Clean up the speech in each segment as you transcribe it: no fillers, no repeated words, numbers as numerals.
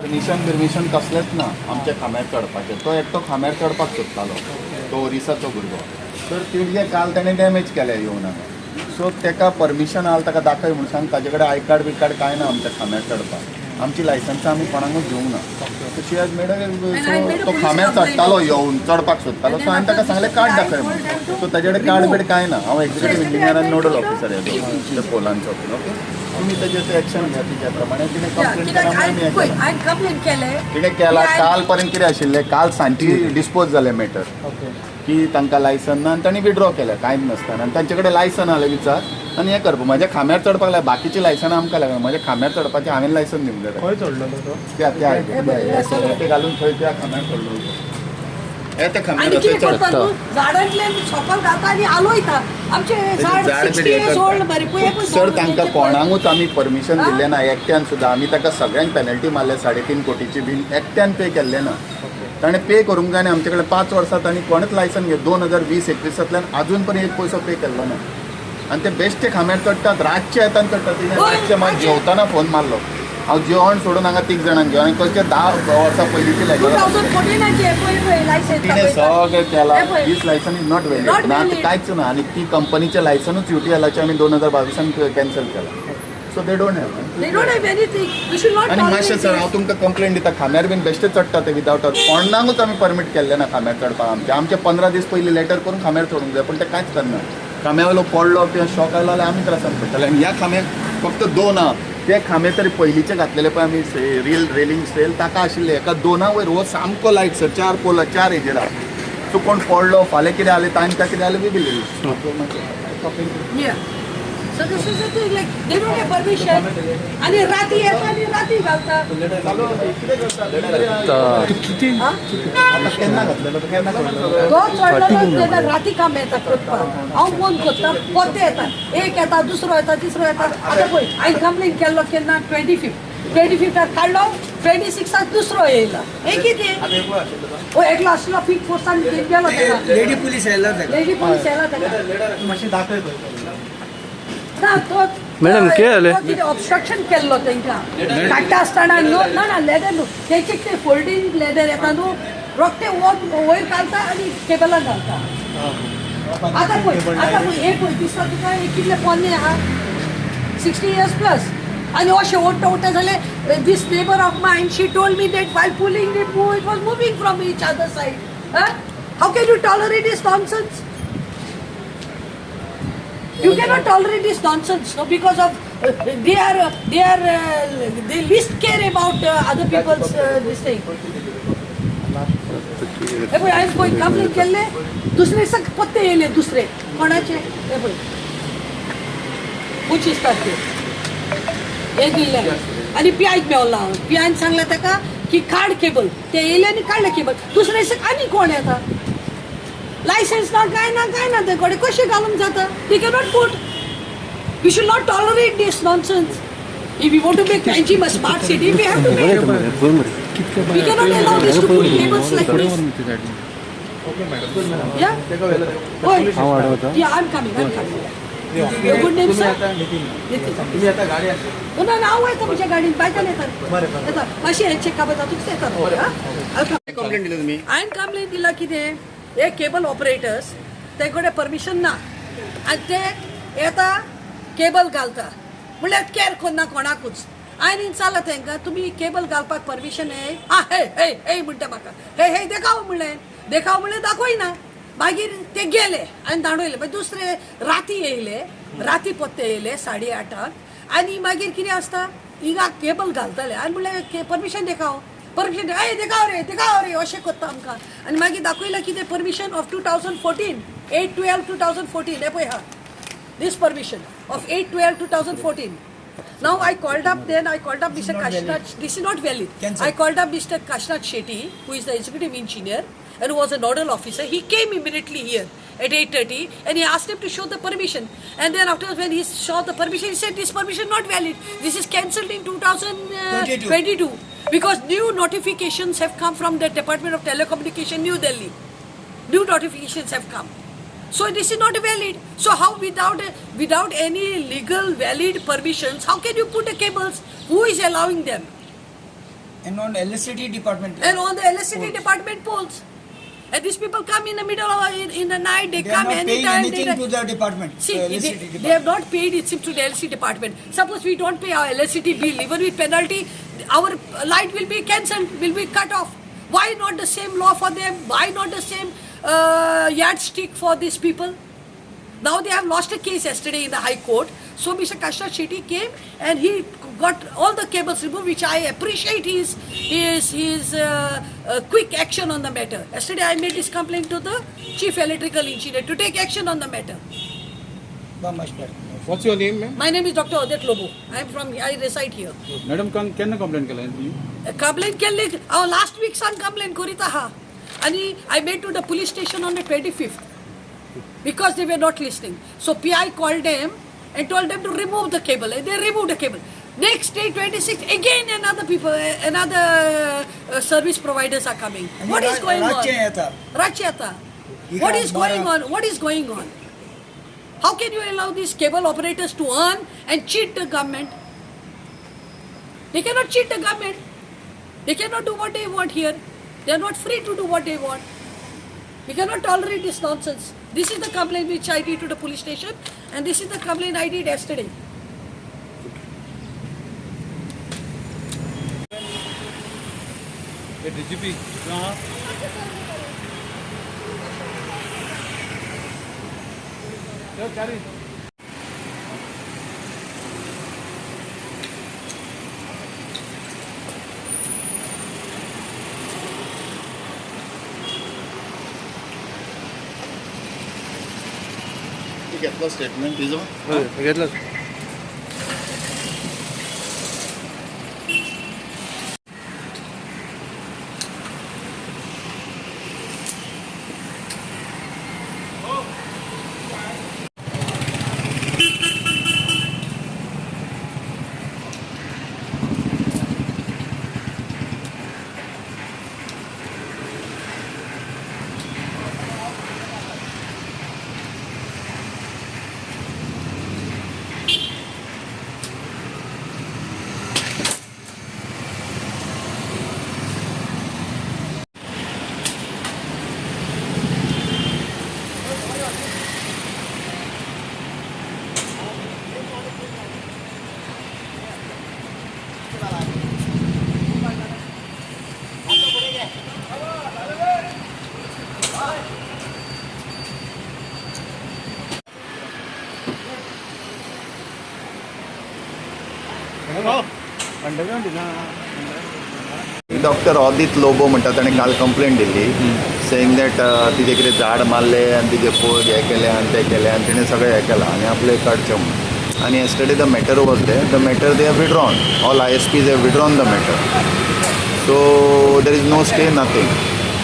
Permission बिर्मिशन कसलेंच ना आमच्या खांब्यार चडपाचें. तो एकटो खांब्यार चडपाक सोदतालो, तो ओरिसाचो भुरगो. तर तिणें काल ताणें डॅमेज केलें येवन हांगा. सो तेका परमिशन आहा ताका दाखय म्हूण सांग. ताजे कडेन I card B card कांय ना आमच्या खांब्यार चडपाक. आमची लायसन्सां आमी कोणाकूच दिवंक ना. So she has made, so तो खांब्यार चडटालो, येवन चडपाक सोदतालो. सो हांवें ताका सांगलें, कार्ड दाखय म्हणून. सो ताजे कडेन कार्ड बीड कांय ना. हांव एक्झिक्युटीव इंजिनियर आनी नोडल ऑफिसर हेजो, त्या पोलांचो. ओके, तुमी तेजेर ते एक्शन घ्या तिच्या प्रमाणे. तिणें कंप्लेन कित्याक केला म्हणून आमी हें पळय, केलां. हांवें कंप्लेन केलें. तिणें केला. काल पर्यंत कितें आशिल्लें, काल सांजची डिस्पोज जालें मॅटर की तांकां लायसन ना आनी तांणी विड्रॉ केलें कांयच नासतना. आनी तांचे कडेन लायसन आसलें विचार आनी हें करपा म्हज्या खांब्यार चडपाक लागले. बाकीची लायसनां आमकां लागना. म्हज्या खांब्यार चडपाचें हांवें लायसन दिवंक जाय ताका. खंय चडलेलो तो? त्या त्या हायवेर ते घालून थंय त्या खांब्यार चडलो, हे त्या खांब्यार आनी थंय कितें करता चडटा. तूं, झाडांतल्यान सोपल घालता आनी आलोयता आमचे झाड. झाड 60 इयर्स ओल्ड मरे, पळय पळय. सर, तांकां कोणाकूच आमी परमिशन दिल्लें ना, एकट्यान सुद्दां. आमी ताका सगळ्यांक पेनल्टी मारल्या 3.5 कोटीची बीन. एकट्यान पे केल्लें ना. ताणें पे करूंक जाय आनी आमचे कडेन 5 वर्सां तांणी कोणेच लायसन घेत 2020 21तांतल्यान अजून पर्यंत एक पयसो पे केल्लो ना. आनी ते बेश्टे खांब्यार चडटात, रातचे येता आनी चडटात. तिणें रातचे म्हाका जेवताना फोन मारलो. हांव जेवण सोडून हांगा तीग जाणांक घेवन आनी कसले 10 वर्सां पयलींची टू लायसन्स थावजंड फोर्टीनाचे पळय पळय लायसन्स. तिणें सगळें केलां. हें पळय. This license is not valid. Not ना ते valid. कांयच ना. आनी ती कंपनीचें लायसनूच युटीएलाचें आमी 2022आन कॅन्सल केलां. So they don't have. They don't have anything. We should not आनी मातशें सर, हांव तुमकां कंप्लेन दिता. खांब्यार बीन बेश्टे चडटा ते विदावट. कोणाकूच आमी परमीट केल्लें ना खांब्यार चडपाक आमचे. आमचे 15 दीस पयलीं लेटर करून खांब्यार चडूंक जाय, पूण ते कांयच करना. खांब्या वयलो पडलो किंवा शॉक आयलो जाल्यार आमी त्रासान पडटले. आनी ह्या खांब्याक फक्त दोन आहा. ते खांबे तरी पयलींचे घातलेले पळय आमी रील रेलिंग स्टेल ताका आशिल्ले. एका दोना वयर हो सामको लायट सर, चार पोल, चार हेजेर आहा. सो कोण पडलो फाल्यां, कितें जालें तांकां, कितें जालें, we will. Yeah. So this is the thing, like they don't have permission. आणि राती येता आणि राती घालता. कितें करता? किती? हा? आता केन्ना घातलेलो तो, केन्ना घातलेलो? तो चडलेलो तेन्ना राती काम येता करपाक. हांव फोन करता, पोते येता, एक येता, दुसरो येता, तिसरो येता. आतां पळय, हांवें कंप्लेन केल्लो केन्ना? 25th. 25थाक काडलो, 26आक दुसरो येयला. हे कितें? ओ एकलो आसलो, फिफ्थ फोर्सान घेवन गेलो तेका. लेडी पुलीस आयला ताका. लेडी पोलीस येयला तेका. मातशें दाखय पळय. ना तो मॅडम, कितें जालें? तो कितें ऑब्स्ट्रक्शन केल्लो तांकां काडटा आसतना. न्हू, ना ना, लेडर न्हू, तेंचे ते फोल्डींग लेडर येता न्हू, रोखडे वत वयर घालता आनी केबलां घालता. आतां पळय, आतां पळय, हे पळय, दिसता तुका? हे कितले पोन्ने आहा, 60 इयर्स प्लस. आनी अशें ओडटा ओडटा जाल्यार, this neighbour of mine, she told me that while pulling it move, it was moving from each other side. How can you tolerate this nonsense? You cannot tolerate this nonsense, no, because of they are they least care about other people's this thing. हे पळय, हांवें पळय complain केल्ले, दुसरे दिसा पत्ते येयले दुसरे कोणाचे. हे पळय, 25 तारखेर हे दिल्ले आनी पीआयक मेवला हांव. पीआयन सांगलें ताका की काड केबल. ते येयले आनी काडले केबल. दुसरे दिसा आनी कोण येता, लायसन्स ना, काय ना, काय ना, ते कडेन कशें घालूंक जाता? They cannot put. You should not tolerate this nonsense. If you want to make Panjim a smart city, we have to make. We cannot allow this to put cables like this. Yeah? Oh, yeah, I'm coming, I'm coming. Your good name, sir? Nitin. Nitin. तुम्ही आता गाडी असेल. ना ना, हांव येता म्हज्या गाडीन, बायकान येता. बरें बरें. येता मातशें हें चॅकअप येता तुका, येता. कंप्लेंट दिली तुम्ही? हांवें कंप्लेन दिला कितें, हे केबल ऑपरेटर्स, ते कडेन परमिशन ना आनी ते येता, केबल घालता, म्हणल्यार कॅर करना कोणाकूच. हांवें विचारलां तांकां, तुमी केबल घालपाक परमिशन हे आं हे हे हे म्हणटा म्हाका, हे हे देखाव म्हणलें, देखाव म्हणलें, दाखयना. मागीर ते गेले आनी दांडवयले. मागीर दुसरे राती येयले, राती पत्ते येयले 8:30आंक. आनी मागीर कितें आसता, हिंगा केबल घालतले आनी म्हणलें, परमिशन देखाव, परमिशन, ए देखाव रे, देखाव रे, अशें करता आमकां. आनी मागीर दाखयलें कितें, permission of 2014, 8/12/2014. हें पळय हा, this permission of 8/12/2014. Now I called up, then I called up Mr. Kashinath. This is not valid. Cancel. I called up Mr. Kashinath Shetty, who is the executive engineer and who was a nodal officer. He came immediately here at 8:30 and he asked him to show the permission. And then afterwards, when he saw the permission, he said, "This permission not valid. This is cancelled in 2022 because new notifications have come from the Department of Telecommunication, New Delhi. New notifications have come. So this is not valid." So how, without any legal valid permissions, how can you put the cables? Who is allowing them? And on electricity department. And on the electricity department poles. And these people come in the middle of in the night, they They are come not paying anytime. anything to the department. See, the they, electricity they have department. not paid it seems to the LC department. Suppose we don't pay our electricity bill, even with penalty, our light will be cancelled, will be cut off. Why not the same law for them? Why not the same yardstick for these people? Now they have lost a case yesterday in the High Court. So Mr. Kashta Shetty came and he got all the cables removed, which I appreciate his quick action on the matter. Yesterday I made this complaint to the chief electrical engineer to take action on the matter. Much better. What's your name, ma'am? My name is Dr. Odette Lobo. I am from, I reside here. Madam, केन्ना complain केला तुम्ही? Complain केल्ली हांव last week सान complain करीत आहा आनी I made to the police station on the 25th because they were not listening. So PI called them and told them to remove the cable, and they removed the cable. Next day, 26, again another people, another service providers are coming. And What is going on? रातचें येता. रातचें येता. What is going on? What is going on? How can you allow these cable operators to earn and cheat the government? They cannot cheat the government. They cannot do what they want here. They are not free to do what they want. We cannot tolerate this nonsense. This is the complaint which I did to the police station, and this is the complaint I did yesterday. DGP. चारी. घेतलो statement तिजो. घेतलं. Doctor ऑदित Lobo म्हणटा ताणें काल complaint Delhi saying that तिजे कितें झाड मारलें आनी तिजे पोल हें केलें आनी तें केलें आनी तिणें सगळें हें केलां आनी आपलें काडचें म्हणून. आनी yesterday the matter was there, the matter they have withdrawn, all ISPs have withdrawn the matter. So there is no stay, nothing,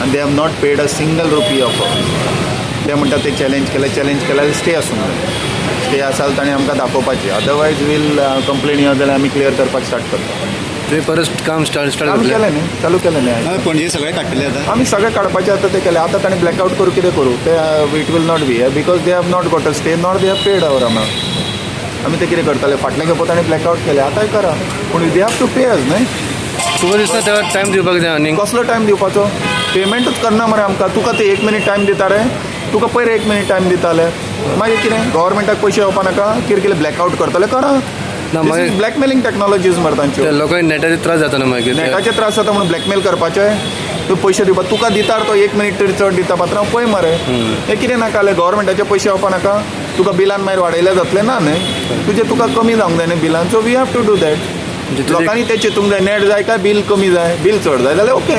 आनी they have not paid a single rupee of. ते म्हणटा ते चॅलेंज केलें, challenge केल्यार stay आसूंक जाय. Stay आसा जाल्यार ताणें आमकां दाखोवपाची, अदरवायज वील कंप्लेन येता जाल्यार आमी क्लियर करपाक स्टार्ट करता. तुम्ही परत काम स्टार्ट स्टार्ट काम करतले? केलें न्ही, चालू केलें न्ही. पणजे सगळे काडटले आतां. आमी सगळें काडपाचें आतां तें केलें. आतां ताणें ब्लॅकआवट करूं कितें करूं तें it will not be because they have not got a stay nor they have paid our amount. आमी तें कितें करतले? फाटल्या खेपो ताणें ब्लॅकआवट केलें, आतांय करा, पूण they have to pay us न्हय. तुका दिसता तेका टायम दिवपाक जाय आनी कसलो टायम दिवपाचो? पेमेंटूच करना मरे आमकां. तुका ते एक मिनीट टायम दिता रे? तुका पयर एक मिनीट टायम दिताले, मागीर कितें गव्हर्मेंटाक पयशे येवपा नाका? कितें कितें ब्लॅकआवट करतले? करा. ना, मागीर- ब्लॅकमेलिंग टॅक्नॉलॉजीज मरे तांच्यो. त्या लोकांक नेटाचे त्रास जाता न्हू मागीर ते. नेटाचे त्रास जाता म्हणून ब्लॅकमेल करपाचे? तूं पयशे दिवपा तुका दितार तो एक मिनीट तरी चड दिता पात्रांव, पळय मरे. हें कितें नाका जालें? गव्हर्मेंटाचे पयशे येवपा नाका तुका? बिलान मागीर वाडयले जातले ना न्हय तुजें? तुका कमी जावंक जाय न्हय बिलान? So we have to do that. म्हणजे तुजें- लोकांनी तें चिंतूंक जाय, नेट जाय काय बील कमी जाय? बील चड जाय जाल्यार ओके.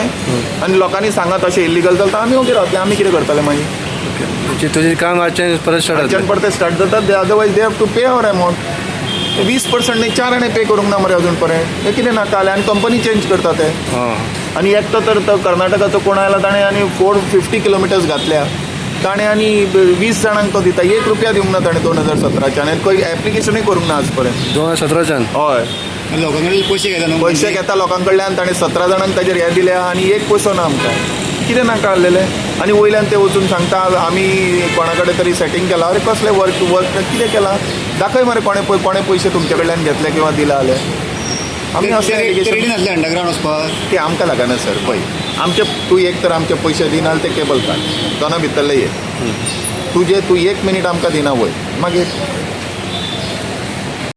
आनी लोकांनी सांगात अशें इलिगल चलता, आमी ओके रावतले. आमी कितें करतले मागीर? म्हणजे तुजें काम आजच्यान परत स्टार्ट आजच्यान जातलें. परतें स्टार्ट जाता, otherwise they have to pay our amount. 20% न्ही, 4 आणे पे करूंक ना मरे अजून पर्यंत. हें कितें नाका जालें? आनी कंपनी चेंज करता ते. हां. आनी एकटो तर तो कर्नाटकाचो कोण आयला, ताणें आनी 450 किलोमिटर्स घातल्या ताणें आनी 20 जाणांक तो दिता. एक रुपया दिवंक ना ताणें 2017च्यान आनी खंय एप्लिकेशनूय करूंक ना आज पर्यंत. 2017च्यान? हय. लोकां कडेन पयशे घेता न्हू? पयशे घेता लोकां कडल्यान. ताणें 17 जाणांक ताजेर हें दिल्या आनी एक पयसो ना आमकां. कितें नाका आहलेलें? आनी वयल्यान ते वचून सांगता आमी कोणा कडेन तरी सेटींग केलां. अरे कसलें वर्क वर्क कितें केलां दाखय मरे. कोणें पयशे तुमचे कडल्यान घेतले किंवा दिला जाल्यार. आमी असले ते allegation- ready नासले अंडरग्रावंड वचपाक. ते आमकां लागना सर. पळय, आमचे तूं एक तर आमचे पयशे दिना जाल्यार ते केबल काड, दोना भितरले ये. तुजे तूं एक मिनीट आमकां दिना वय मागीर.